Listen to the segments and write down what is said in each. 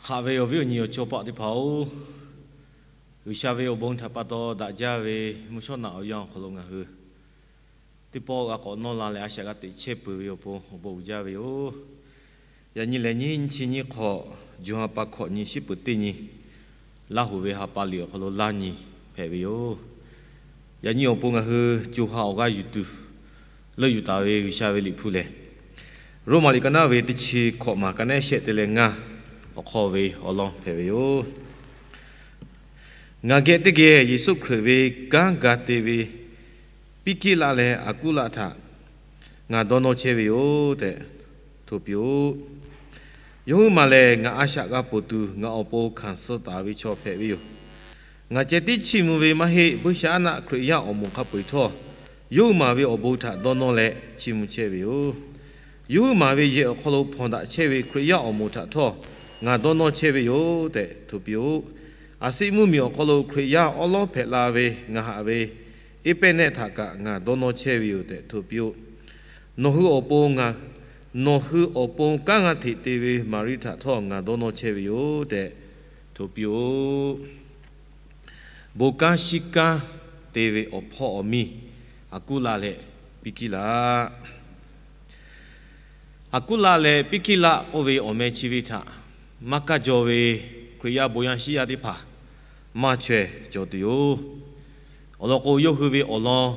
Haꞈ ve awˬ viˉ awˬ nyi awˬ chawˇ paˆ teˇ hpaˍ-oˬ, G'uiˬsha ve awˬ bon htaꞈ pa taw daꞈ jaˇ ve mvuhˇ shawˉ naꞈ awˬ yanˇ awˬ hk'aw lo ngaˬ hui teˇ pawˆ g'a k'awꞈ nawˇ la leh a shaꞈ g'a teꞈ chehˇ peuˬ ve awˬ pon awˬ bon uiˍ jaˇ ve yoˬ. Yaꞈ nyi lehˬ nyiˇ nyiˇ chi nyiˇ hk'awꞈ, June ha pa hkawꞈ nyi shiˉ peuˬ teˇ nyi, Laˇ huˍ ve ha pa liꞈ awˬ hk'aw lo laˇ nyi hpehꞈ ve yoˬ. Yaꞈ nyi awˬ pon ngaˬ hui co ha awˬ g'aˇ yuˬ tuˬ leuˆ yuˬ taˍ ve G'uiˬsha ve Liꞈ hpu lehˬ, Roˉmaꞈ liꞈ ka naˉ ve teˇ chi hkawꞈ maˬ ka naˉ shehˆ te leh ngaˇ awˬ hk'aw ve awˬ lawn hpehꞈ ve yoˬ. Ngaˬ geh teˇ geh Yeˍsuˆ Hkriꞈ ve kanˉ ga te ve Piˇkiˆlaˆ leh Aˍkuˉlaˆ htaꞈ ngaˬ dawˇ nawˇ chehˇ ve yoˬ tehꞈ hto piˇ-oˆ. Yawˇ huiˉ maˬ lehˬ, ngaˬ a shaꞈ g'a ponˬ tuˬ ngaˬ awˬ pon hkanˍ suh taˍ ve chaw hpehꞈ ve yoˬ. Ngaˬ ceh tiˉ chiˇ mvuh ve maˇ heˆ, Buiˇshaˆaˉnaˆ Hkriꞈ yaˇ awˬ moˍ hk'a peu-eˬ htawˇ, yawˇ huiˉ maˬ ve awˬ bon htaꞈ dawˇ nawˇ leh chiˇ mvuh chehˇ ve yoˬ. Yawˇ huiˉ maˬ ve yehˬ awˬ hk'aw lo hpawnˬ daꞈ chehˇ ve Hkriꞈ yaˇ awˬ moˍ htaꞈ htawˇ ngaˬ dawˇ nawˇ chehˇ ve yoˬ tehꞈ hto piˇ-oˆ. Aˬ siˆ mvuhˇmiˬ awˬ hk'aw lo Hkriꞈ yaˇ awˉ lawˉ hpehꞈ la ve ngaˬ haꞈ ve Eˇpehˇneˆ htaꞈ kaꞈ ngaˬ dawˇ nawˇ chehˇ ve yoˬ tehꞈ hto piˇ-oˆ. Nawˬ hui awˬ pon ngaˬ, nawˬ hui awˬ pon kanˉ g'a hteꞈ te ve Maˍriˆ htaꞈ htawˇ ngaˬ dawˇ nawˇ chehˇ ve yoˬ tehꞈ hto piˇ-oˆ. Bon kanˉ shiˉ kanˉ te ve awˬ hpawˇ awˬ miˇ Aˍkuˉlaˆ leh Piˇkiˇlaˆ. Aˍkuˉlaˆ leh Piˇkiˇlaˆ k'oˆ ve awˬ meh chi ve htaꞈ maˇ kaˇ jaw ve Hkriꞈ yaˇ bon yaˇ shiˉ yaˇ teˇ hpaˍ maˇ chaweh cawˬ tuˬ yoˬ. Awˬ lawn k'o, yawˇ hui ve awˬ lawn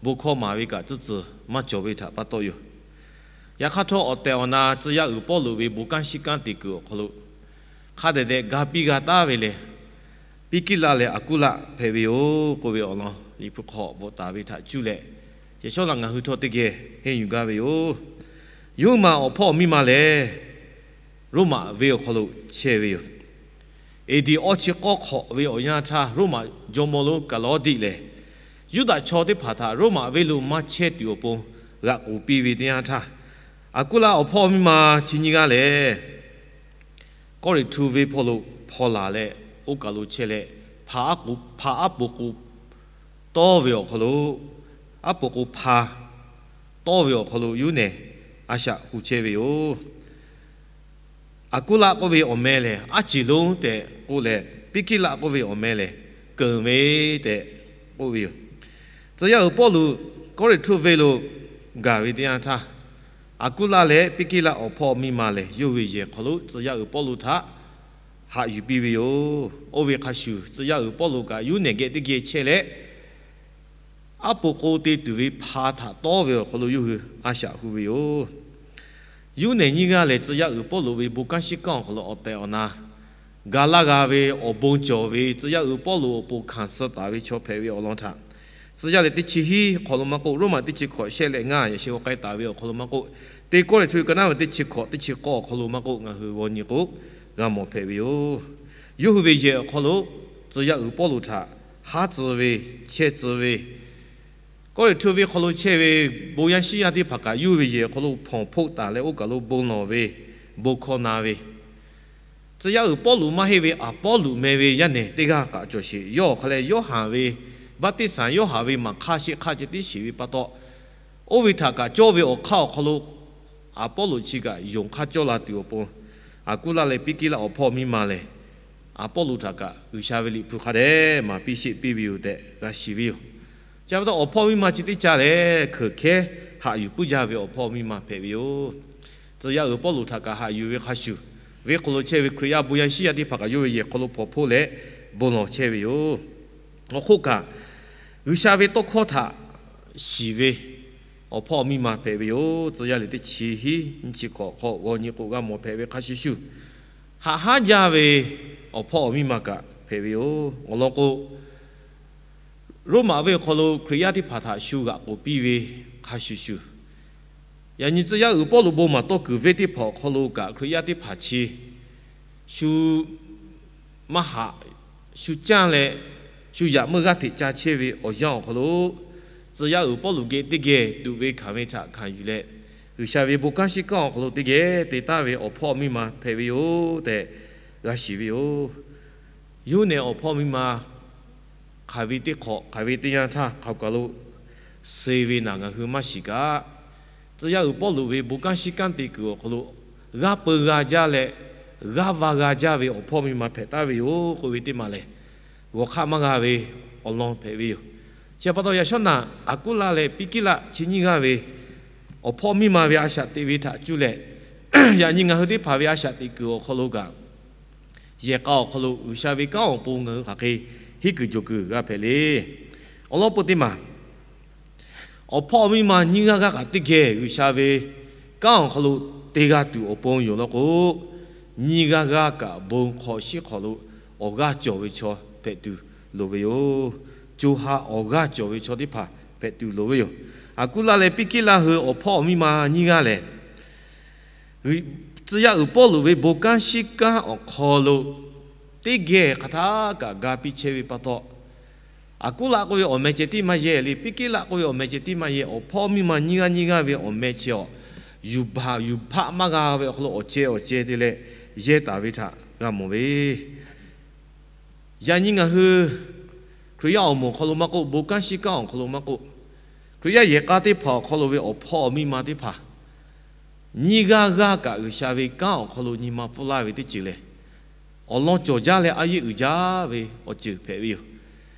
bon hkawˇ maˍ ve kaꞈ tcuhˉ tcuhˬ maˇ cawˬ ve htaꞈ pa taw yoˬ. Yaꞈ hk'aˇ htawˇ, awˬ tehˬ awˬ na tcuh yaˇ uiˍ Pawˇluꞈ ve bon kanˉ shiˉ kanˉ te kuiˬ awˬ hk'aw lo hk'a dehꞈ dehꞈ ga piˇ g'a taˉ ve lehˬ, Piˇkiˇlaˆ leh Aˍkuˉlaˆ hpehꞈ ve yoˬ k'oˆ ve awˬ lawn Liꞈ hpu hk'aw bvuhꞈ taˍ ve htaꞈ cuˇ leh, yaꞈ shawˉ laꞈ ngaˬ hui htawˇ teˇ geh henˇ yuˬ gaˇ ve yoˬ. Yawˇ huiˉ maˬ awˬ hpawˇ awˬ miˇ ma lehˬ, Roˉmaꞈ venˇ awˬ hk'aw lo chehˇ ve yoˬ. Eˍdiꞈ awˇ chi k'awˇ hk'awꞈ ve awˬ yanˇ htaˇ, Roˉmaꞈ jawˇmawˇ lonˉ Kaˍlawˇdiˆ lehˬ, Yuˇdaꞈ chaw teˇ hpaˍ htaꞈ Roˉmaꞈ venˇ lo maˇ chehˇ tuˬ awˬ pon g'aꞈ k'oˍ piˇ ve teˇ yanˇ htaˇ, Aˍkuˉlaˆ awˬ hpawˇ miˇ ma chi nyiˇ g'aˇ lehˬ, Kawˇrenˍhtuˆ venˇ hpawˇ lo hpaw laˬ leh, oˇ kaˬ lo chehˇ leh, hpaˍ aˉ poꞈ, hpaˍ aˉ poꞈ k'o tawˇ ve awˬ hk'aw lo, aˉ poꞈ k'o hpa tawˇ ve awˬ hk'aw lo yuˇ nehˬ a shaꞈ hu chehˇ ve yoˬ. Aˍkuˉlaˆ k'oˆ ve awˬ meh lehˬ, aˉ ceˬ lonˉ tehꞈ k'oˆ leh, Piˇkiˇlaˆ k'oˆ ve awˬ meh lehˬ, keunˍ ve tehꞈ k'oˆ ve yoˬ. Tcuh yaˇ uiˍ Pawˇluꞈ Kawˇrenˍhtuˆ venˇ lo gaˬ ve teˇ yanˇ htaˇ, Aˍkuˉlaˆ leh Piˇkiˇlaˆ awˬ hpawˇ miˇ ma lehˬ, yawˇ ve yehˬ hk'aw lo tcuh yaˇ uiˍ Pawˇluꞈ htaꞈ haꞈ yuˬ piˇ ve yoˬ. Oˇ ve hk'a shuˍ, tcuh yaˇ uiˍ Pawˇluꞈ kaꞈ yuˇ nehˬ geh teˇ geh chehˇ leh, aˉ poꞈ k'o te tuˬ ve hpa htaꞈ tawˇ ve awˬ hk'aw lo yawˇ hui a shaꞈ hu ve yoˬ. Yuˇ nehˬ nyiˇ g'aˇ lehˬ, tcuh yaˇ uiˍ Pawˇluꞈ ve bon kanˉ shiˉ kanˉ awˬ hk'aw lo awˬ tehˬ awˬ na ga laˇ g'a ve awˬ bon cawˬ ve, tcuh yaˇ uiˍ Pawˇluꞈ awˬ pon hkanˍ suh taˍ ve chaw hpehꞈ ve awˬ lawn htaꞈ, tcuh yaˇ lehˬ teˇ chi hiˉ hk'aw lo maˇ k'oˆ, Roˉmaꞈ teˇ chi hkawꞈ shehˆ leh ngaˇ yaꞈ sheh g'aw k'ai taˍ ve awˬ hk'aw lo maˇ k'oˆ, Teˇ Kawˇrenˍhtuˆ ka naˉ ve teˇ chi hkawꞈ teˇ chi k'awˇ awˬ hk'aw lo maˇ k'oˆ, ngaˬ hui g'aw nyi k'o g'a mawˬ hpehꞈ ve yoˬ. Yawˇ hui ve yehˬ awˬ hk'aw lo tcuh yaˇ uiˍ Pawˇluꞈ htaꞈ haˉ tcuh ve, chehˇ tcuh ve, Kawˇrenˍhtuˆ venˇ hk'aw lo chehˇ ve bon yaˇ shiˉ yaˇ teˇ hpaˍ kaꞈ yawˇ ve yehˬ awˬ hk'aw lo hpawnˬ hpoˆ taˍ leh, oˇ kaˬ lo bon lawˬ ve, bon hkawˇ na ve, tcuh yaˇ uiˍ Pawˇluꞈ maˇ heˆ ve Aˍpawˇluꞈ meh ve yaˇ nehˬ teˇ g'aˇ kaꞈ cawˬ sheˍ. Yawˇ awˬ hk'a leh Yoˇhanˬ ve, baˆtiˆsaˬ Yoˇhanˬ ve maˍ hk'aˇ sheˆ hk'aˇ ceh tiˉ shiˍ ve pa taw, oˇ ve htaꞈ kaꞈ cawˇ ve awˬ hk'aˇ awˬ hk'aw lo Aˍpawˇluꞈ chi kaꞈ yonˍ hk'aˇ cawˇ la tuˬ awˬ pon, Aˍkuˉlaˆ leh Piˇkiˇlaˆ awˬ hpawˇ miˇ ma lehˬ, Aˍpawˇluꞈ htaꞈ kaꞈ G'uiˬsha ve Liꞈ hpu hk'a dehꞈ maˍ piˇ sheˆ piˇ ve yoˬ tehꞈ g'a shiˍ ve yoˬ. Chi pa taw, awˬ hpawˇ miˇ ma chi teˇ ca lehˬ, hkeuˍ hkehˉ haꞈ yuˬ puiˉ jaˇ ve awˬ hpawˇ miˇ ma hpehꞈ ve yoˬ. Tcuh yaˇ uiˍ Pawˇluꞈ htaꞈ kaꞈ haꞈ yuˬ ve hk'a shuˍ, venˇ hk'aw lo chehˇ ve Hkriꞈ yaˇ bon yaˇ shiˉ yaˇ teˇ hpaˍ kaꞈ yawˇ ve yehˬ hk'aw lo hpawnˬ hpoˆ leh bon lawˬ chehˇ ve yoˬ. Awˬ hk'oˆ kaꞈ, G'uiˬsha ve tawˇ hkawˇ htaꞈ shiˍ ve awˬ hpawˇ miˇ ma hpehꞈ ve yoˬ. Tcuh yaˇ lehˬ teˇ chi hiˉ nyiˇ chi hkawꞈ hk'aw g'aw nyi k'o g'a mawˬ hpehꞈ ve hk'a shuˍ shuˍ, haꞈ haˉ jaˇ ve awˬ hpawˇ awˬ miˇ ma kaꞈ hpehꞈ ve yoˬ. Awˬ lawn k'o, Roˉmaꞈ venˇ awˬ hk'aw lo Hkriꞈ yaˇ teˇ hpaˍ htaꞈ shu g'aꞈ k'oˍ piˇ ve hk'a shuˍ shuˍ, yaꞈ nyi tcuh yaˇ uiˍ Pawˇluꞈ bon maˍ tawˇ kuiˬ venˇ teˇ hpaˍ awˬ hk'aw lo kaꞈ Hkriꞈ yaˇ teˇ hpaˍ chi shu maˇ haꞈ, shu canˇ leh, shu yaꞈ meuˇ g'aˇ hteꞈ ca chehˇ ve awˬ yanˇ awˬ hk'aw lo, tcuh yaˇ uiˍ Pawˇluꞈ geh teˇ geh tuꞈ ve hkanˍ ve htaꞈ hkanˍ yuˬ leh, G'uiˬsha ve bon kanˉ shiˉ kanˉ awˬ hk'aw lo teˇ geh te taˍ ve awˬ hpawˇ miˇ ma hpehꞈ ve yoˬ tehꞈ g'a shiˍ ve yoˬ. Yuˇ nehˬ awˬ hpawˇ miˇ ma hk'aˬ ve teˇ hk'awꞈ hk'aˬ ve teˇ yanˇ htaˇ hk'aˬ kaˬ lo suh ve naˬ ngaˬ hui maˇ shiˍ kaꞈ, tcuh yaˇ uiˍ Pawˇluꞈ ve bon kanˉ shiˉ kanˉ te kuiˬ awˬ hk'aw lo g'aˇ peu g'a jaˇ leh, g'aˇ va g'a jaˇ ve awˬ hpawˇ miˇ ma hpehꞈ taˍ ve yoˬ k'oˆ ve teˇ maˬ lehˬ, g'awˬ hk'aˆ maˇ g'a ve awˬ lawn hpehꞈ ve yoˬ. Chi pa taw, yaꞈ shawˉ naꞈ Aˍkuˉlaˆ leh Piˇkiˉlaˆ chi nyiˇ g'aˇ ve awˬ hpawˇ miˇ ma ve a shaꞈ teꞈ ve htaꞈ cuˇ leh, yaꞈ nyi ngaˬ hui teˇ hpaˍ ve a shaꞈ teꞈ kuiˬ awˬ hk'aw lo kaꞈ, yehˬ k'a awˬ hk'aw lo G'uiˬsha ve kanˉ awˬ pon ngaˬ hui hk'aˬ hk'e henˇ kuiˬ jawˬ kuiˬ g'a hpehꞈ le. Awˬ lawn peu teˇ maˬ, awˬ hpawˇ awˬ miˇ ma nyiˇ g'aˇ g'aˇ kaꞈ teˇ geh G'uiˬsha ve kanˉ awˬ hk'aw lo te g'a tuˬ awˬ pon yoˬ law k'o, nyiˇ g'aˇ g'aˇ kaꞈ bon hk'aw shiˉ hk'aw lo awˬ g'aˇ cawˬ ve chaw hpehꞈ tuˬ loˍ ve yoˬ. Co ha awˬ g'aˇ cawˬ ve chaw teˇ hpaˍ hpehꞈ tuˬ loˍ ve yoˬ. Aˍkuˉlaˆ leh Piˇkiˉlaˆ hui awˬ hpawˇ awˬ miˇ ma nyiˇ g'aˇ lehˬ, tcuh yaˇ uiˍ Pawˇluꞈ ve bon kanˉ shiˉ kanˉ awˬ hk'aw lo teˇ geh hk'aˬ htaˇ kaꞈ ga piˇ chehˇ ve pa taw, Aˍkuˉlaˆ k'oˆ ve awˬ meh ceh tiˉ maˇ yehˇ le, Piˇkiˉlaˆ k'oˆ ve awˬ meh ceh tiˉ maˇ yehˇ, awˬ hpawˇ miˇ ma nyiˇ g'aˇ nyiˇ g'aˇ ve awˬ meh chi awˬ yuˬ baˬ yuˬ hpaˆ maˇ g'a ve awˬ hk'aw lo awˬ ceh awˬ ceh te leh yehˇ taˍ ve htaꞈ g'a mawˬ ve. Yaꞈ nyi ngaˬ hui Hkriꞈ yaˇ awˬ moˍ awˬ hk'aw lo maˇ k'oˆ, bon kanˉ shiˉ kanˉ awˬ hk'aw lo maˇ k'oˆ, Hkriꞈ yaˇ yehˬ k'a teˇ hpaˍ awˬ hk'aw lo ve awˬ hpawˇ awˬ miˇ ma teˇ hpaˍ nyiˇ g'aˇ g'aˇ kaꞈ G'uiˬsha ve kanˉ awˬ hk'aw lo nyi ma pfuhˇ laˇ ve teˇ ceuˬ lehˬ, awˬ lawn cawˬ jaˇ leh a yeˆ uiˍ jaˇ ve awˬ ceuˬ hpehꞈ ve yoˬ.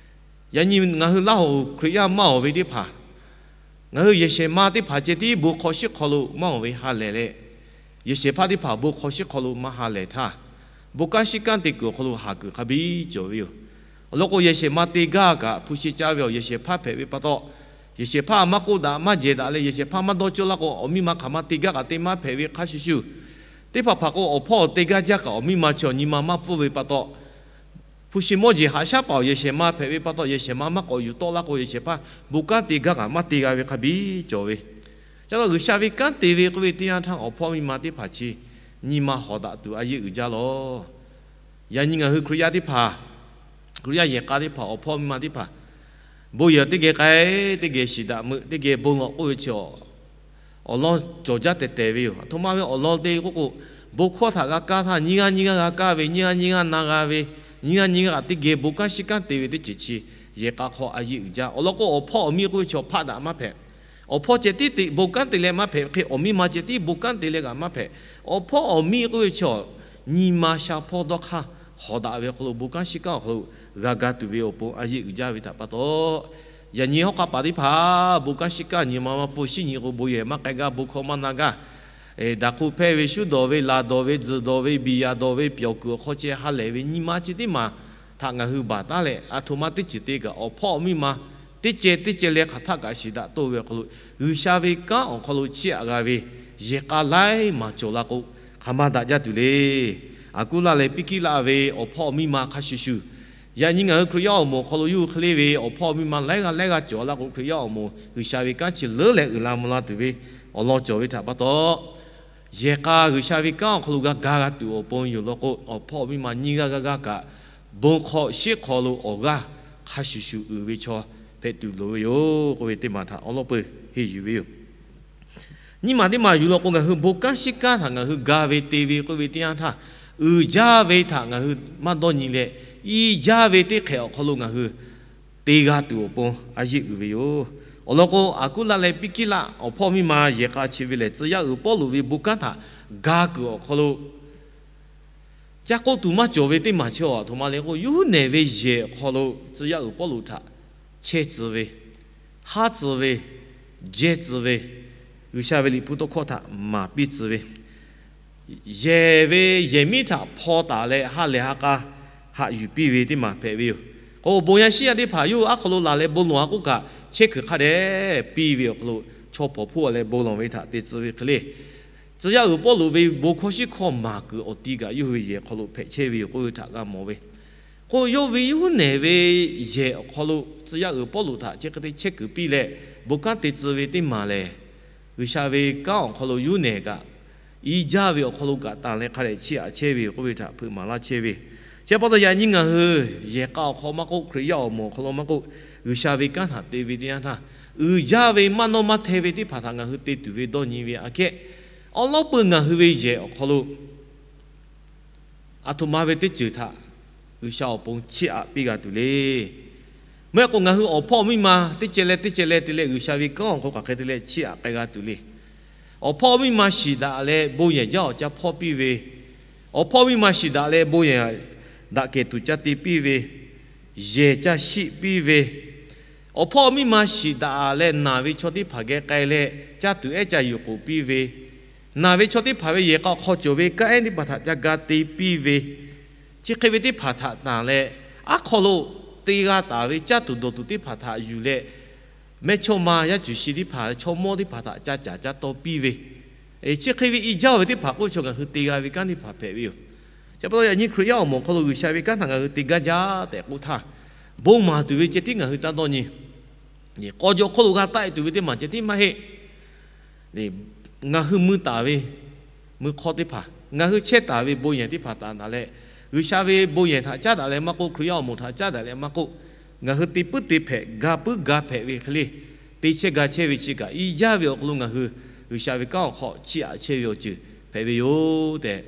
Yaꞈ nyi ngaˬ hui Laˇ hoꞈ Hkriꞈ yaˇ maˇ awˬ ve teˇ hpaˍ, ngaˬ hui yehˬ shehˍ ma teˇ hpaˍ ceh tiˉ bon hk'aw shiˉ hk'aw lo maˇ awˬ ve ha lehˬ leh, yehˬ shehˍ hpaˇ teˇ hpaˍ bon hk'aw shiˉ hk'aw lo maˇ ha lehˬ htaˇ, bon kanˉ shiˉ kanˉ te kuiˬ awˬ hk'aw lo haˍ kuiˬ hk'a biˇ cawˬ ve yoˬ. Awˬ lawn k'o, yehˬ shehˍ ma te gaˇ kaꞈ hpu shi caˇ ve awˬ yehˬ shehˍ hpaˇ hpehꞈ ve pa taw, yehˬ shehˍ hpaˇ maˇ k'oˆ daꞈ maˇ jehˬ daꞈ leh, yehˬ shehˍ hpaˇ maˇ dawˇ cawˇ laˇ k'o, awˬ miˇ ma hk'aˬ ma te gaˇ kaꞈ te maˇ hpehꞈ ve hk'a shuˍ shuˍ, teˇ hpaˍ hpaˍ k'o, awˬ hpawˇ te gaˇ jaˇ kaꞈ awˬ miˇ ma chi awˬ nyi ma maˇ pfuhˇ ve pa taw, hpu shi mawˇ jeˬ haꞈ shaˉ paˍ awˬ yehˬ shehˍ ma hpehꞈ ve pa taw, yehˬ shehˍ ma maˇ k'awꞈ yuˬ tawˆ laˇ k'o, yehˬ shehˍ hpaˇ bon kanˉ te gaˇ kaꞈ maˇ te g'a ve hk'a biˇ cawˬ ve. Ca la G'uiˬsha ve kanˉ te ve k'oˆ ve teˇ yanˇ htaˇ, awˬ hpawˇ miˇ ma teˇ hpaˍ chi nyi ma hawˍ daꞈ tuˬ a yeˆ uiˍ jaˇ lawˬ. Yaꞈ nyi ngaˬ hui Hkriꞈ yaˇ teˇ hpaˍ, Hkriꞈ yaˇ yehˬ k'a teˇ hpaˍ, awˬ hpawˇ miˇ ma teˇ hpaˍ, bon yehˬ teˇ geh k'ai, teˇ geh shiˍ daꞈ meuꞈ, teˇ geh bon lawꞈ k'oˆ ve chi awˬ lawn cawˬ jaˇ tehˬ tehˬ ve yoˬ. Aˬ htoꞈ ma ve awˬ lawn te k'oˆ k'o, bon hkawˇ htaꞈ g'a kaˇ htaˇ, nyiˇ g'aˇ nyiˇ g'aˇ g'a kaˇ ve, nyiˇ g'aˇ nyiˇ g'aˇ na g'a ve, nyiˇ g'aˇ nyiˇ g'aˇ kaꞈ teˇ geh bon kanˉ shiˉ kanˉ te ve teˇ ceuˬ chi yehˬ k'a hk'aw a yeˆ uiˍ jaˇ. Awˬ lawn k'o, awˬ hpawˇ awˬ miˇ k'oˆ ve chaw hpaˆ daꞈ maˇ hpehꞈ. Awˬ hpawˇ ceh tiˉ te bon kanˉ te leh maˇ hpehꞈ hk'e, awˬ miˇ ma ceh tiˉ bon kanˉ te leh kaꞈ maˇ hpehꞈ. Awˬ hpawˇ awˬ miˇ k'oˆ ve chaw nyi ma sha hpawˇ dawˇ hk'aˇ hawˍ daꞈ ve awˬ hk'aw lo bon kanˉ shiˉ kanˉ awˬ hk'aw lo g'a ga tuˬ ve awˬ pon a yeˆ uiˍ jaˇ ve htaꞈ pa taw, yaꞈ nyi hawˉ hk'aˆ paˍ teˇ hpaˍ bon kanˉ shiˉ kanˉ nyi ma maˇ pfuhˇ, shinˉ nyi k'o bon yehˬ maˇ k'ai gaˇ, bon hkawˇ maˇ na gaˇ, daꞈ hk'oˆ hpehˇ ve, shuˉ dawˬ ve, laˬ dawˬ ve, tzuhˬ dawˬ ve, biˬ yaꞈ dawˬ ve, pyawˬ kuiˬ awˬ hk'aw ceh ha lehˬ ve nyi ma chi teˇ maˬ htaꞈ ngaˬ hui baˬ taˉ leh, aˬ htoꞈ ma teˇ ceuˬ te kaꞈ, awˬ hpawˇ awˬ miˇ ma teˇ ceh teˇ ceh leh hk'aˬ htaˆ kaꞈ shiˍ daꞈ toˆ ve awˬ hk'aw lo, G'uiˬsha ve kanˉ awˬ hk'aw lo chiˇ aꞈ g'a ve yehˬ k'a laiˉ maˬ cawˬ la k'o, hk'aˬ ma daꞈ jaˇ tuˬ le. Aˍkuˉlaˆ leh Piˇkiˉlaˆ ve awˬ hpawˇ awˬ miˇ ma hk'a shuˍ shuˍ, yaꞈ nyi ngaˬ hui Hkriꞈ yaˇ awˬ moˍ awˬ hk'aw lo yawˇ hui hk'e le ve awˬ hpawˇ awˬ miˇ ma laiˉ g'aˇ laiˉ g'aˇ cawˬ la k'o, Hkriꞈ yaˇ awˬ moˍ G'uiˬsha ve kanˉ chi leuˉ leh uiˍ la mvuh la tuˬ ve awˬ lawn cawˬ ve htaꞈ pa taw, yehˬ k'a G'uiˬsha ve kanˉ awˬ hk'aw lo g'a ga g'a tuˬ awˬ pon yoˬ law k'o, awˬ hpawˇ awˬ miˇ ma nyiˇ g'aˇ g'aˇ g'aˇ kaꞈ bon hk'aw shiˉ hk'aw lo awˬ g'aˇ hk'a shuˍ shuˍ uiˍ ve chaw hpehꞈ tuˬ loˍ ve yoˬ k'oˆ ve teˇ maˬ htaꞈ awˬ lawn peu henˇ yuˬ ve yoˬ. Nyiˇ maˬ teˇ maˬ yuˬ law k'o, ngaˬ hui bon kanˉ shiˉ kanˉ htaꞈ ngaˬ hui ga ve te ve k'oˆ ve teˇ yanˇ htaˇ, uiˍ jaˇ ve htaꞈ ngaˬ hui maˇ dawˇ nyi leh, i jaˇ ve teˇ hk'ehꞈ awˬ hk'aw lo ngaˬ hui te g'a tuˬ awˬ pon a yeˆ uiˍ ve yoˬ. Awˬ lawn k'o, Aˍkuˉlaˆ leh Piˇkiˉlaˆ awˬ hpawˇ miˇ ma yehˬ k'a chi ve lehˬ, tcuh yaˇ uiˍ Pawˇluꞈ ve bon kanˉ htaꞈ ga kuiˬ awˬ hk'aw lo caˇ k'oˆ tuˬ maˇ cawˬ ve teˇ maˬ chi awˬ htoꞈ ma le k'o, yawˇ hui nehˬ ve yehˬ awˬ hk'aw lo tcuh yaˇ uiˍ Pawˇluꞈ htaꞈ chehˇ tcuh ve, haˉ tcuh ve, jehˇ tcuh ve, G'uiˬsha ve Liꞈ hpu tawˇ hkawˇ htaꞈ maˍ piˇ tcuh ve, yehˬ ve yehˬ miˉ htaꞈ hpaw taˍ leh ha lehˬ ha k'a haꞈ yuˬ piˇ ve teˇ maˬ hpehꞈ ve yoˬ. K'o, bon yaˇ shiˉ yaˇ teˇ hpaˍ yawˇ hui aˉ hk'aw lo laˬ leh bon lawˬ a k'oˆ kaꞈ, chehˇ kuiˬ hk'a dehꞈ piˇ ve awˬ hk'aw lo, chaw hpawnˬ hpawˇ leh bon lawˬ ve htaꞈ te tcuh ve hk'e le, tcuh yaˇ uiˍ Pawˇluꞈ ve bon hkawˇ shiˉ hkawˇ maˍ kuiˬ awˬ ti kaꞈ yawˇ hui ve yehˬ hk'aw lo hpehꞈ chehˇ ve yoˬ k'oˆ ve htaꞈ g'a mawˬ ve. K'o, yawˇ ve yawˇ hui nehˬ ve yehˬ awˬ hk'aw lo tcuh yaˇ uiˍ Pawˇluꞈ htaꞈ chi hk'e te chehˇ kuiˬ piˇ leh, bon kanˉ te tcuh ve teˇ maˬ lehˬ, G'uiˬsha ve kanˉ awˬ hk'aw lo yawˇ hui nehˬ kaꞈ, i jaˇ ve awˬ hk'aw lo kaꞈ tanˬ leh hk'a dehꞈ chiˇ aꞈ chehˇ ve yoˬ k'oˆ ve htaꞈ hpeuꞈ maˍ laˇ chehˇ ve. Chi pa taw, yaꞈ nyi ngaˬ hui yehˬ k'a awˬ hk'aw maˇ k'oˆ, Hkriꞈ yaˇ awˬ moˍ awˬ hk'aw lo maˇ k'oˆ, G'uiˬsha ve kanˉ htaꞈ te ve teˇ yanˇ htaˇ, uiˍ jaˇ ve maˇ nawˇ maˇ hteh ve teˇ hpaˍ htaꞈ ngaˬ hui te tuˬ ve dawˇ nyi ve aꞈ kehˉ, awˉ lawˉ peuˬ ngaˬ hui ve yehˬ awˬ hk'aw lo aˬ htoꞈ ma ve teˇ ceuˬ htaꞈ G'uiˬsha awˬ pon chiˇ aꞈ piˇ g'a tuˬ le. Meuˇ k'o, ngaˬ hui awˬ hpawˇ awˬ miˇ ma teˇ ceh leh teˇ ceh leh te leh G'uiˬsha ve kanˉ awˬ hk'aw hk'aˬ hk'e te leh chiˇ aꞈ k'ai g'a tuˬ le. Awˬ hpawˇ awˬ miˇ ma shiˍ daꞈ leh bon yehˬ jaˇ awˬ ca hpawˇ piˇ ve, Awˬ hpawˇ miˇ ma shiˍ daꞈ leh bon yehˬ daꞈ kehˬ tuˬ ca te piˇ ve, yehˬ ca shiˆ piˇ ve, awˬ hpawˇ miˇ ma shiˍ daꞈ leh naˬ ve chaw teˇ hpaˍ geh k'ai leh caˇ tuˬ ehˉ ca yuˬ k'oˍ piˇ ve, naˬ ve chaw teˇ hpaˍ ve yehˬ k'a awˬ hk'aw cawˬ ve kanˉ ehˉ teˇ hpaˍ htaꞈ ca ga te piˇ ve, chi hk'e ve teˇ hpaˍ htaꞈ tanˬ leh, aˉ hk'aw lo te g'a taˍ ve caˇ tuˬ dawˬ tuˬ teˇ hpaˍ htaꞈ yuˬ leh, mehˇchawˇma yaˇ cuˬ shi teˇ hpaˍ, chaw mawˇ teˇ hpaˍ htaꞈ ca caˍ ca taw piˇ ve, chi hk'e ve i jaˇ ve teˇ hpaˍ k'oˆ ve chaw ngaˬ hui te g'a ve kanˉ teˇ hpaˍ hpehꞈ ve yoˬ. Chi pa taw yaꞈ nyi Hkriꞈ yaˇ awˬ moˍ awˬ hk'aw lo G'uiˬsha ve kanˉ htaꞈ ngaˬ hui te gaˇ jaˇ tehꞈ k'oˆ htaˇ, bon maˍ tuˬ ve ceh tiˉ ngaˬ hui taˇ dawˇ nyi. K'aw jaw hk'oˆ lo g'a taˆ e tuˬ ve teˇ maˬ ceh tiˉ maˇ heˆ. Ngaˬ hui mui taˍ ve mui hk'awˇ teˇ hpaˍ, ngaˬ hui chehˇ taˍ ve bon yehˬ teˇ hpaˍ taˍ taˍ leh, G'uiˬsha ve bon yehˬ htaꞈ caˉ daꞈ leh maˇ k'oˆ, Hkriꞈ yaˇ awˬ moˍ htaꞈ caˉ daꞈ leh maˇ k'oˆ, ngaˬ hui te puiˉ te hpehꞈ, ga puiˉ ga hpehꞈ ve hk'e le, te chehˇ ga chehˇ ve chi kaꞈ i jaˇ ve awˬ hk'aw lo ngaˬ hui G'uiˬsha ve kanˉ awˬ hk'aw chiˇ aꞈ chehˇ ve awˬ ceuˬ hpehꞈ ve yoˬ tehꞈ,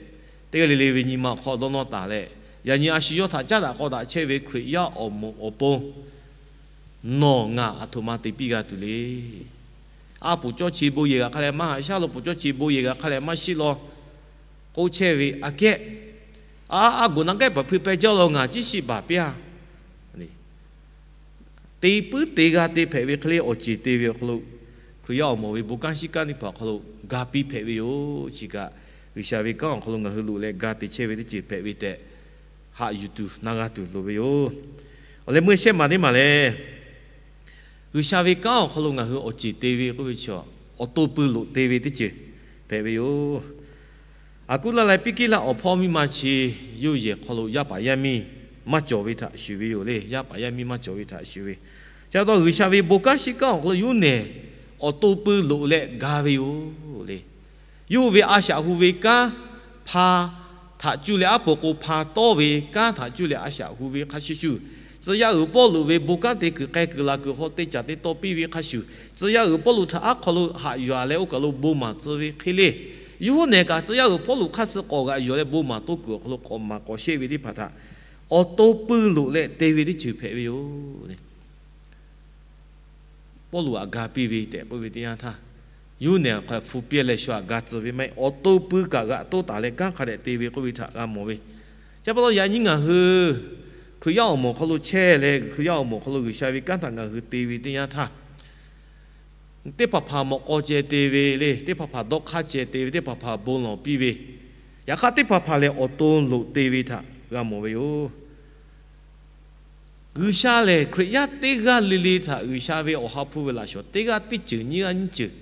teˇ g'aˇ le le ve nyi ma awˬ hk'aw dawˇ nawˇ taˍ leh, yaꞈ nyi a shu yawˇ htaꞈ caˉ daꞈ k'aw daꞈ chehˇ ve Hkriꞈ yaˇ awˬ moˍ awˬ pon nawˬ ngaˬ aˬ htoꞈ ma te piˇ g'a tuˬ le. A poˍ cawˇ chi bon yehˬ g'a hk'a leh maˇ haꞈ shaˉ law, poˍ cawˇ chi bon yehˬ g'a hk'a leh maˇ shiˆ law k'oˆ chehˇ ve aꞈ kehˉ, a, a goˍ naꞈ kehˉ paˍ hpui peh jaˇ law ngaˬ ciˉ shiˆ baˬ piˇ-a. Te puiˉ te g'a te hpehꞈ ve hk'e le awˬ ceˬ te ve awˬ hk'aw lo, Hkriꞈ yaˇ awˬ moˍ ve bon kanˉ shiˉ kanˉ teˇ hpaˍ awˬ hk'aw lo ga piˇ hpehꞈ ve yoˬ. Chi kaꞈ G'uiˬsha ve kanˉ awˬ hk'aw lo ngaˬ hui loꞈ leh ga te chehˇ ve teˇ ceuˬ hpehꞈ ve tehꞈ haꞈ yuˬ tuˬ na g'a tuˬ loˍ ve yoˬ. Awˬ leh meuˇ shehˇ maˬ teˇ maˬ lehˬ, G'uiˬsha ve kanˉ awˬ hk'aw lo ngaˬ hui awˬ ceˬ te ve k'oˆ ve chaw, awˬ to pui loꞈ te ve teˇ ceuˬ hpehꞈ ve yoˬ. Aˍkuˉlaˆ leh Piˇkiˇlaˆ awˬ hpawˇ miˇ ma chi yawˇ yehˬ hk'aw lo yaˇ paˍ yaˇ miˇ maˇ cawˬ ve htaꞈ shuˍ ve yoˬ le. Yaˇ paˍ yaˇ miˇ maˇ cawˬ ve htaꞈ shuˍ ve, chi pa taw G'uiˬsha ve bon kanˉ shiˉ kanˉ awˬ hk'aw lo yawˇ nehˬ awˬ to pui loꞈ leh ga ve yoˬ le. Yawˇ hui ve a shaꞈ hu ve kanˉ hpa htaꞈ cuˇ leh aˉ poˍ k'o hpa tawˇ ve kanˉ htaꞈ cuˇ leh a shaꞈ hu ve hk'a shuˍ shuˍ, tcuh yaˇ uiˍ Pawˇluꞈ ve bon kanˉ te kuiˬ k'ai kuiˬ laˬ kuiˬ hk'aw te caˍ te taw piˇ ve hk'a shuˍ, tcuh yaˇ uiˍ Pawˇluꞈ htaꞈ aˉ hk'aw lo haꞈ yuˬ-a leh oˇ kaˬ lo bon maˍ tcuh ve hk'e le, yawˇ hui nehˬ kaꞈ tcuh yaˇ uiˍ Pawˇluꞈ hk'aˇ suh k'awꞈ g'aꞈ yuˬ leh bon maˍ toˇ kuiˬ awˬ hk'aw lo k'awꞈ maˍ k'awꞈ sheˆ ve teˇ hpaˍ htaꞈ awˬ to pui loꞈ leh te ve teˇ ceuˬ hpehꞈ ve yoˬ. Pawˇluꞈ aꞈ ga piˇ ve tehꞈ k'oˆ ve teˇ yanˇ htaˇ, yawˇ nehˬ hk'a hpu piˇ leh shu aꞈ ga tcuh ve maˇ heˆ. Awˬ to pui kaꞈ g'aꞈ toˇ taˍ leh kanˉ hk'a dehꞈ te ve k'oˆ ve htaꞈ g'a mawˬ ve. Chi pa taw yaꞈ nyi ngaˬ hui Hkriꞈ yaˇ awˬ moˍ hk'aw lo chehˇ leh, Hkriꞈ yaˇ awˬ moˍ hk'aw lo G'uiˬsha ve kanˉ htaꞈ ngaˬ hui te ve teˇ yanˇ htaˇ, teˇ hpaˍ hpaˍ mawꞈ k'aw ceh te ve le, teˇ hpaˍ hpaˍ dawˇ hk'aˇ ceh te ve, teˇ hpaˍ hpaˍ bon lawˬ piˇ ve, yaꞈ hk'aˇ teˇ hpaˍ hpaˍ lehˬ awˬ to loꞈ te ve htaꞈ g'a mawˬ ve yoˬ. G'uiˬsha lehˬ Hkriꞈ yaˇ teˇ g'aˇ le le htaꞈ G'uiˬsha ve awˬ ha hpu ve laꞈ shawnˍ teˇ g'aˇ teˇ ceuˬ nyiˇ g'aˇ nyiˇ ceuˬ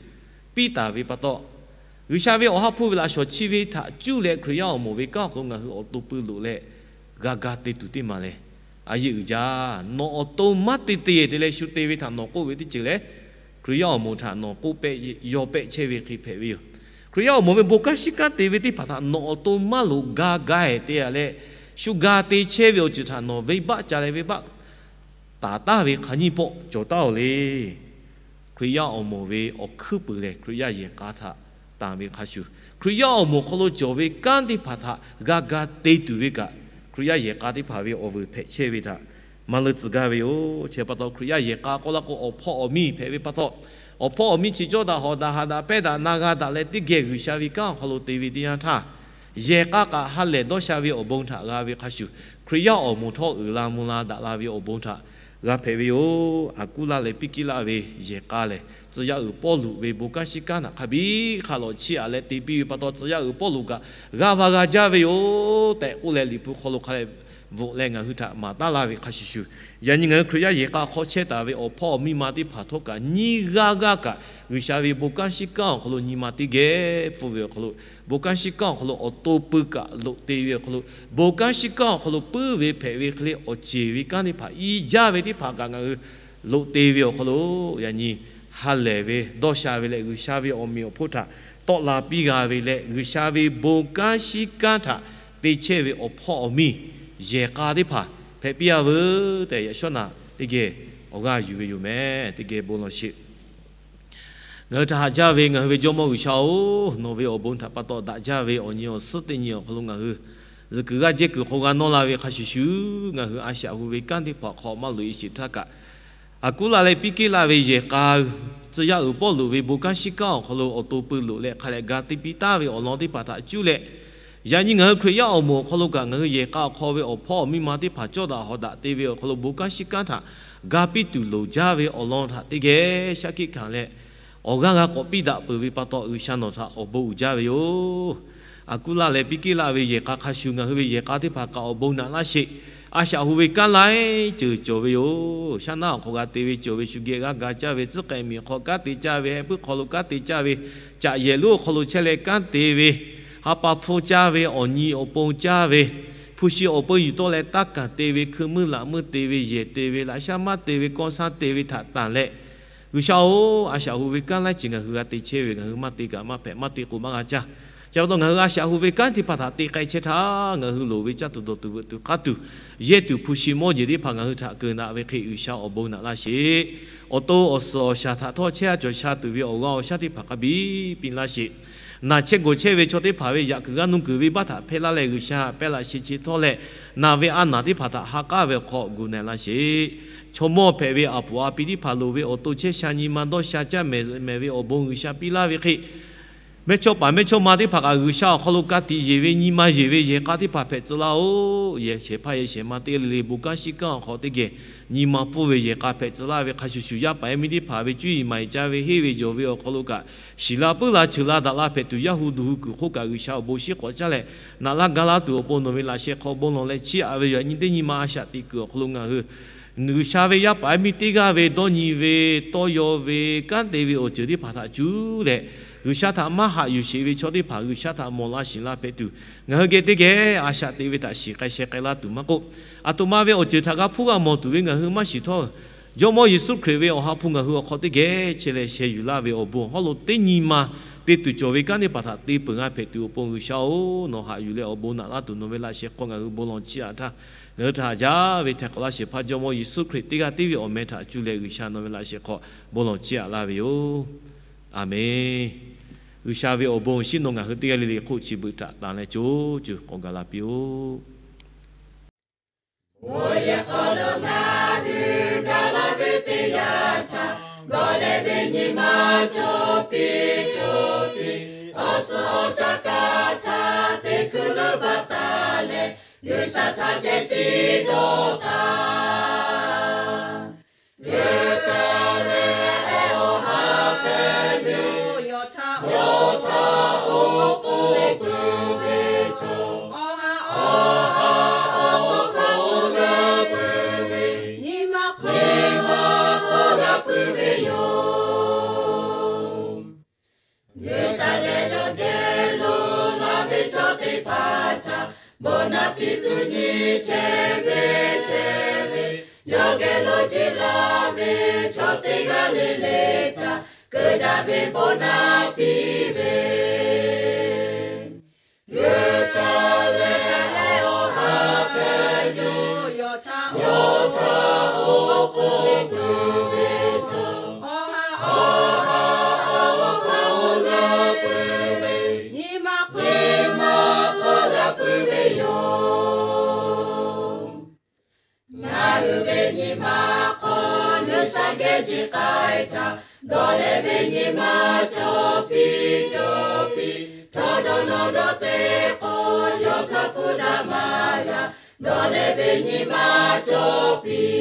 piˇ taˍ ve pa taw, G'uiˬsha ve awˬ ha hpu ve laꞈ shawnˍ chi ve htaꞈ cuˇ leh Hkriꞈ yaˇ awˬ moˍ ve kanˉ awˬ hk'aw lo ngaˬ hui awˬ to pui loꞈ leh g'a ga te tuˬ teˇ maˬ lehˬ, a yeˇ uiˍ jaˇ. Nawˬ awˬ to maˇ te te te leh shu te ve htaꞈ nawˬ k'oˆ ve teˇ ceuˬ lehˬ, Hkriꞈ yaˇ awˬ moˍ htaꞈ nawˬ k'oˆ pehˆ yawˇ pehˆ chehˇ ve hk'e hpehꞈ ve yoˬ. Hkriꞈ yaˇ awˬ moˍ ve bon kanˉ shiˉ kanˉ te ve teˇ hpaˍ htaꞈ nawˬ awˬ to maˇ loꞈ ga gaˇ-e te-a leh, shu ga te chehˇ ve awˬ ceuˬ htaꞈ nawˬ venˇbaˆ ca leh venˇbaˆ taˍ taˍ ve hk'a nyiˇ pawˆ cawˬ taˍ-oˬ le. Hkriꞈ yaˇ awˬ moˍ ve awˬ hkuiˉ puiˍ lehˬ Hkriꞈ yaˇ yehˬ k'a htaꞈ tanˬ ve hk'a shuˍ, Hkriꞈ yaˇ awˬ moˍ hk'aw lo cawˬ ve kanˉ teˇ hpaˍ htaꞈ g'a ga te tuˬ ve kaꞈ, Hkriꞈ yaˇ yehˬ k'a teˇ hpaˍ ve awˬ vuiˬ hpehꞈ chehˇ ve htaꞈ maˇ leuˆ tcuh gaˇ ve yoˬ. Chi pa taw Hkriꞈ yaˇ yehˬ k'a k'oˆ laˇ k'o awˬ hpawˇ awˬ miˇ hpehꞈ ve pa taw, awˬ hpawˇ awˬ miˇ chi cawˇ daꞈ hawˍ daꞈ haꞈ daꞈ pehnˇ daꞈ na g'a daꞈ leh teˇ geh G'uiˬsha ve kanˉ awˬ hk'aw lo te ve teˇ yanˇ htaˇ, yehˬ k'a kaꞈ ha lehˬ dawˇ sha ve awˬ bon htaꞈ g'a ve hk'a shuˍ, Hkriꞈ yaˇ awˬ moˍ htawˇ uiˍ la mvuh la daꞈ la ve awˬ bon htaꞈ g'a hpehꞈ ve yoˬ. Aˍkuˉlaˆ leh Piˇkiˇlaˆ ve yehˬ k'a lehˬ, tcuh yaˇ uiˍ Pawˇluꞈ ve bon kanˉ shiˉ kanˉ htaꞈ hk'a biˇ hk'a lawꞈ chiˇ aꞈ leh te piˇ ve pa taw, tcuh yaˇ uiˍ Pawˇluꞈ kaꞈ g'aˇ va g'a jaˇ ve yoˬ tehꞈ k'oˆ leh, Liꞈ hpu hk'aw lo hk'a leh bvuhꞈ leh ngaˬ hui htaꞈ maˍ taˉ laˇ ve hk'a shuˍ shuˍ, yaꞈ nyi ngaˬ hui Hkriꞈ yaˇ yehˬ k'a hk'aw chehˇ taˍ ve awˬ hpawˇ awˬ miˇ ma teˇ hpaˍ htawˇ kaꞈ nyiˇ g'aˇ g'aˇ kaꞈ G'uiˬsha ve bon kanˉ shiˉ kanˉ awˬ hk'aw lo nyi ma teˇ geh pfuhˇ ve awˬ hk'aw lo, bon kanˉ shiˉ kanˉ awˬ hk'aw lo awˬ to pui kaꞈ loꞈ te ve awˬ hk'aw lo, bon kanˉ shiˉ kanˉ awˬ hk'aw lo puiˉ ve hpehꞈ ve hk'e le awˬ ceˬ ve kanˉ teˇ hpaˍ i jaˇ ve teˇ hpaˍ kaꞈ ngaˬ hui loꞈ te ve awˬ hk'aw lo, yaꞈ nyi ha lehˬ ve dawˇ sha ve leh G'uiˬsha ve awˬ meꞈ awˬ hponˇ htaꞈ tawˆ la piˇ g'a ve leh, G'uiˬsha ve bon kanˉ shiˉ kanˉ htaꞈ te chehˇ ve awˬ hpawˇ awˬ miˇ yehˬ k'a teˇ hpaˍ hpehꞈ piˇ-a veuˬ tehꞈ, yaꞈ shawˉ naꞈ teˇ geh awˬ g'aˇ yuˬ ve yoˬ meh. Teˇ geh bon lawˬ sheˍ. Ngaˬ hui htaꞈ haꞈ jaˇ ve ngaˬ hui ve Jawˇmawˇ G'uiˬsha-oˬ, nawˬ ve awˬ bon htaꞈ pa taw daꞈ jaˇ ve awˬ nyi awˬ suhˉ teˇ nyi awˬ hk'aw lo ngaˬ hui zuhꞈ kuiˬ g'aˇ jehˇ kuiˬ hk'aw g'a nawˇ la ve hk'a shuˍ shuˍ, ngaˬ hui a shaꞈ hu ve kanˉ teˇ hpaˍ hk'aw maˇ loꞈ-e sheˍ htaˇ kaꞈ, Aˍkuˉlaˆ leh Piˇkiˇlaˆ ve yehˬ k'a, tcuh yaˇ uiˍ Pawˇluꞈ ve bon kanˉ shiˉ kanˉ awˬ hk'aw lo awˬ to pui loꞈ leh hk'a leh ga te piˇ taˍ ve awˬ lawn teˇ hpaˍ htaꞈ cuˇ leh, Yaꞈ nyi ngaˬ hui Hkriꞈ yaˇ awˬ moˍ awˬ hk'aw lo kaꞈ, ngaˬ hui yehˬ k'a awˬ hk'aw ve awˬ hpawˇ awˬ miˇ ma teˇ hpaˍ cawˇ daꞈ hawˍ daꞈ te ve awˬ hk'aw lo bon kanˉ shiˉ kanˉ htaꞈ ga piˇ tuˬ loˍ jaˇ ve awˬ lawn htaꞈ teˇ geh shaˉ hkiˆ hkanˍ leh, awˬ g'aˇ g'a k'awꞈ piˇ daꞈ peuˬ ve pa taw, G'uiˬsha nawˬ htaꞈ awˬ bon uiˍ jaˇ ve yoˬ. Aˍkuˇlaˆ leh Piˇkiˇlaˆ ve yehˬ k'a hk'a shuˍ ngaˬ hui ve yehˬ k'a teˇ hpaˍ kaꞈ awˬ bon naꞈ laˇ sheˍ. A shaꞈ hu ve kanˉ laiˉ ceuˬ cawˬ ve yoˬ. Shaˉ naˆ awˬ hk'aw g'a te ve cawˬ ve, shu geh g'aˇ ga caˇ ve, tcuhˉ k'ai miˬ awˬ hk'aw kanˉ te caˇ ve, heh puiˉ hk'aw lo kanˉ te caˇ ve, caꞈ yehˬ lonˉ awˬ hk'aw lo chehˇ leh kanˉ te ve, ha pa hpfuhˇ caˇ ve, awˬ nyi awˬ pon caˇ ve, hpu shi awˬ pon yuˬ tawˆ leh taˇ kaˬ te ve, hkui meuˇ laꞈ meuˇ te ve, yehˬ te ve, laꞈ shaˉ maˇ te ve, kawˇ shaˉ te ve htaꞈ tanˬ leh, G'uiˬsha-oˬ, a shaꞈ hu ve kanˉ laiˉ ceuˬ ngaˬ hui g'a te chehˇ ve, ngaˬ hui maˇ te kaꞈ maˇ hpehꞈ, maˇ te k'o maˇ g'a caˇ. Chi pa taw ngaˬ hui a shaꞈ hu ve kanˉ teˇ hpaˍ htaꞈ te k'ai chehˇ htaˇ, ngaˬ hui loˍ ve caˇ tuˬ dawˬ tuˬ veuꞈ tuˬ k'aˉ tuˬ, yehˇ tuˬ hpu shi mawˇ jeˬ teˇ hpaˍ ngaˬ hui htaꞈ keunˍ daꞈ ve hk'e, G'uiˬsha awˬ bon naꞈ laˇ sheˍ. Awˬ to awˬ suhˍ awˬ shaˍ htaꞈ htawˇ chehˇ a cawˬ sha tuˬ ve awˬ g'aˇ awˬ shaˉ teˇ hpaˍ hk'a biˇ piˇ laˇ sheˍ. Naˬ chehˇ gawˬ chehˇ ve chaw teˇ hpaˍ ve yaꞈ kuiˬ g'aˇ nuˇ kuiˬ venˇbaˆ htaꞈ hpehˇ laˇ leh, G'uiˬsha htaꞈ pehˇ laꞈ sheh chi htawˇ leh, naˬ ve a naˬ teˇ hpaˍ htaꞈ ha k'aˉ ve awˬ hk'aw gu na laˇ sheˍ. Chaw mawˇ hpehꞈ ve a puˍ a pi teˇ hpaˍ loˍ ve awˬ to chehˇ sha nyi ma dawˇ sha caˇ mehˍ mehˍ ve awˬ bon G'uiˬsha piˇ laˇ ve hk'e, mehˇchawˇ paˍ mehˇchawˇma teˇ hpaˍ kaꞈ G'uiˬsha awˬ hk'aw lo ka tiꞈ yeˬ ve nyi ma yeˬ ve yehˬ k'a teˇ hpaˍ hpehꞈ tcuh laˇ-oˬ. Yehˬ shehˍ hpaˇ yehˬ shehˍ ma teˇ g'aˇ le le bon kanˉ shiˉ kanˉ awˬ hk'aw teˇ geh nyi ma pfuhˇ ve yehˬ k'a hpehꞈ tcuh laˇ ve hk'a shuˍ shuˍ, yaˇ paˍ yaˇ miˇ teˇ hpaˍ ve cuˇ yiˍ maˍ yiˍ caˇ ve henˇ ve jawˬ ve awˬ hk'aw lo kaꞈ, shiˍ la puiˉ la cheuˬ la daꞈ la hpehꞈ tuˬ, yaˇ hu duˬ hu kuiˬ hk'oˆ kaꞈ G'uiˬsha awˬ bon shiˉ k'awꞈ caˇ leh, naꞈ laˇ ga laˇ tuˬ awˬ pon nawˬ ve laꞈ sheh hk'aw bon lawˬ leh chiˇ aꞈ ve yoˬ. Yaꞈ nyi teˇ nyi ma a shaꞈ teꞈ kuiˬ awˬ hk'aw lo ngaˬ hui G'uiˬsha ve yaˇ paˍ yaˇ miˇ teˇ g'aˇ ve dawˇ nyi ve, tawˇ yaw ve, kanˉ te ve awˬ ceuˬ teˇ hpaˍ htaꞈ cuˇ leh, G'uiˬsha htaꞈ maˇ haꞈ yuˬ sheˍ ve chaw teˇ hpaˍ G'uiˬsha htaꞈ mawˬ la shiˍ la hpehꞈ tuˬ, ngaˬ hui geh teˇ geh a shaꞈ teꞈ ve htaꞈ shiˍ k'ai sheh k'ai laˇ tuˬ maˇ k'oˆ, aˬ htoꞈ ma ve awˬ ceuˬ htaꞈ g'a hpuˇ g'a mawˬ tuˬ ve ngaˬ hui maˇ shiˍ htawˇ, Jawˇmawˇ Yeˍsuˆ Hkriꞈ ve awˬ ha hpu ngaˬ hui awˬ hk'aw teˇ geh chehˇ leh sheh yuˬ laˇ ve awˬ bon hawˉ lo teˇ nyi ma te tuˬ cawˬ ve kanˉ teˇ hpaˍ htaꞈ te peuˬ g'a hpehꞈ tuˬ awˬ pon G'uiˬsha-oˬ, nawˬ haꞈ yuˬ leh awˬ bon naꞈ laˇ tuˬ nawˬ ve laꞈ sheh hk'aw ngaˬ hui bon lawˬ chiˇ aꞈ htaˇ, ngaˬ hui htaꞈ haꞈ jaˇ ve htaiˍ hk'awꞈ laˇ shehˍ hpaˇ Jawˇmawˇ Yeˍsuˆ Hkriꞈ teˇ g'aˇ tiˉ ve awˬ meh htaꞈ cuˇ leh G'uiˬsha nawˬ ve laꞈ sheh hk'aw bon lawˬ chiˇ aꞈ laˇ ve yoˬ. Aˬmenˍ. G'uiˬsha ve awˬ bon awˬ shinˉ nawˬ ngaˬ hui teˇ g'aˇ le le hk'oˆ chi beuꞈ htaꞈ tanˬ leh co co k'awꞈ gaˬ la piˇ-oˆ. Oˇ yehˬ hk'aw lo ngaˬ hui gaˬ la ve teˇ yanˇ htaˇ, gawˬ leh ve nyi ma cawˬ piˇ cawˬ piˇ, awˬ suhˍ awˬ shaˍ kaꞈ htaꞈ teˇ hkui leuˉ baˬ taˍ leh, G'uiˬsha htaꞈ ceh tiˉ dawˇ taˍ. G'uiˬsha lehˬ awˬ ha hpehꞈ ve yoˬ. Yawˇ htaꞈ oˉ k'oˍ pui ve chaw, awˬ ha awˬ hk'aw oˇ g'a pui ve, nyi ma hk'aw g'a pui ve yoˬ. G'uiˬsha lehˬ yawˇ geh lo la ve chaw teˇ hpaˍ htaꞈ bon naꞈ piˇ tuˬ nyi chehˇ ve chehˇ ve, yawˇ geh lo jiˇ la ve chaw teˇ g'aˇ le le htaꞈ keu daꞈ ve bon naꞈ piˇ ve, G'uiˬsha lehˬ awˬ ha hpehꞈ ve yoˬ. Yawˇ htaꞈ oˉ k'oˍ pui ve chaw, awˬ ha awˬ hk'aw g'a pui ve, nyi ma hk'aw g'a pui ve yoˬ. Ngaˬ hui ve nyi ma hk'aw G'uiˬsha geh jiˇ k'ai htaˇ, dawˬ leh ve nyi ma cawˬ piˇ cawˬ piˇ, htawˇ dawˇ nawˇ dawˇ teˇ k'o, yawˇ htaꞈ hpu daꞈ maˇ g'a. Dawˬ leh ve nyi ma cawˬ piˇ